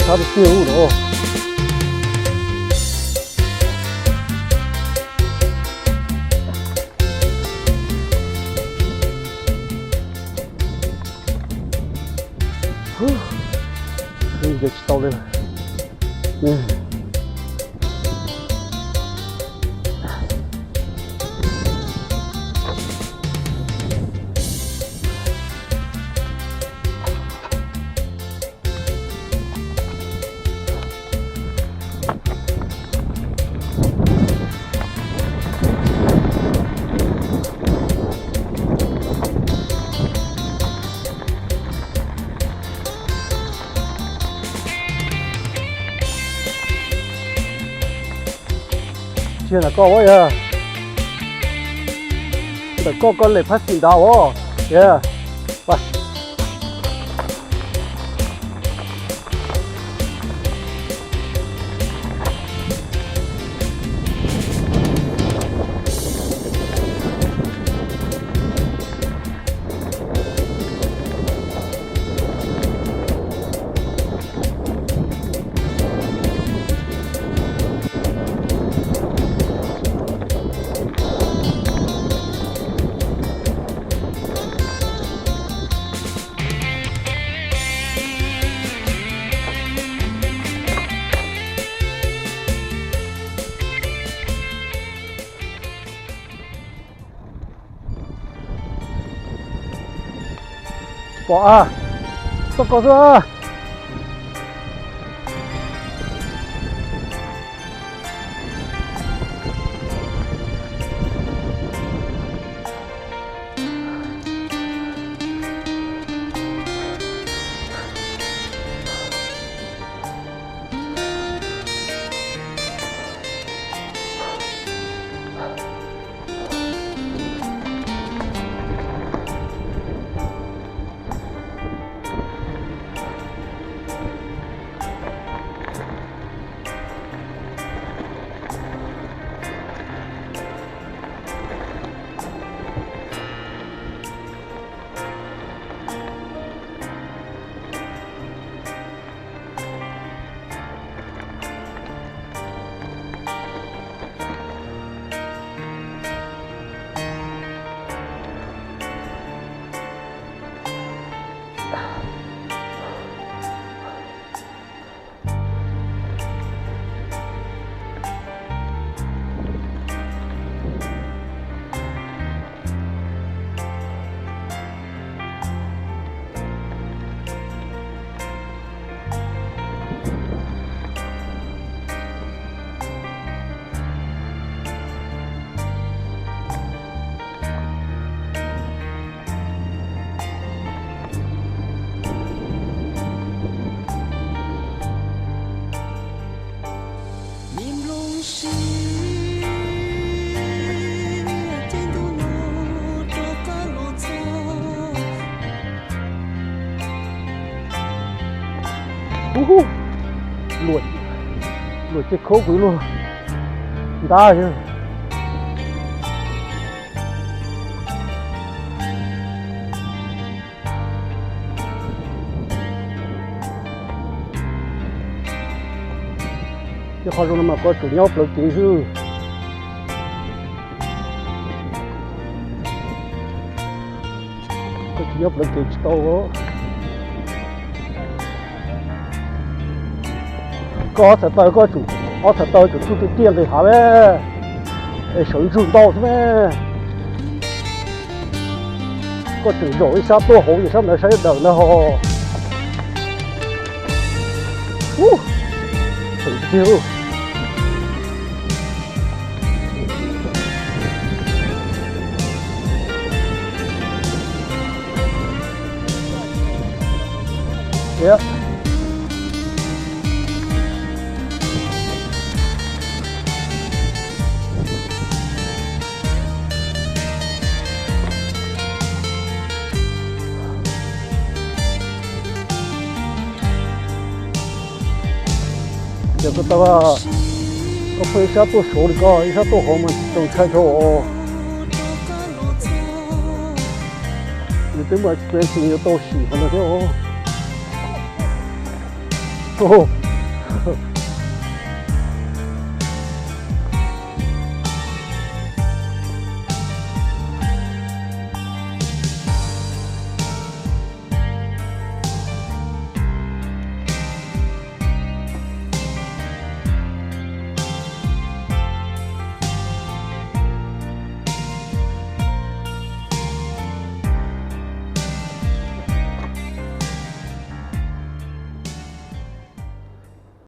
Sab tiag tiag ub no. Nce tsis tau li. Tsis yog ntawm koj ua yog, ntawm koj koj lem phab xim nrad ua. Pom a, txoj ko xwb. Luam, luam ces khaub kuv luag ntab. Tej qhov zoo no mas koj tseem nyob plawv kev xwb. Koj tsis nyob plawv kev tsis tau. Koj ob txhais taw, koj tsum, ob txhais taw tsum tsuj tiaj tiaj nqis hav me, es sawv ntsug ntau xwb me. Koj tseem zaum ib sab tuaj hauv, ib sab ntawd saib dawm ntag hos. Ub, tseem tiag. Ces koj tau, koj pheej ib sab tuaj saud li, koj ib sab tuaj hauv mas tsis tau ntshai dhau os. Nws twb muaj experience, nws yuav tau sim qhov ntawd thiab os.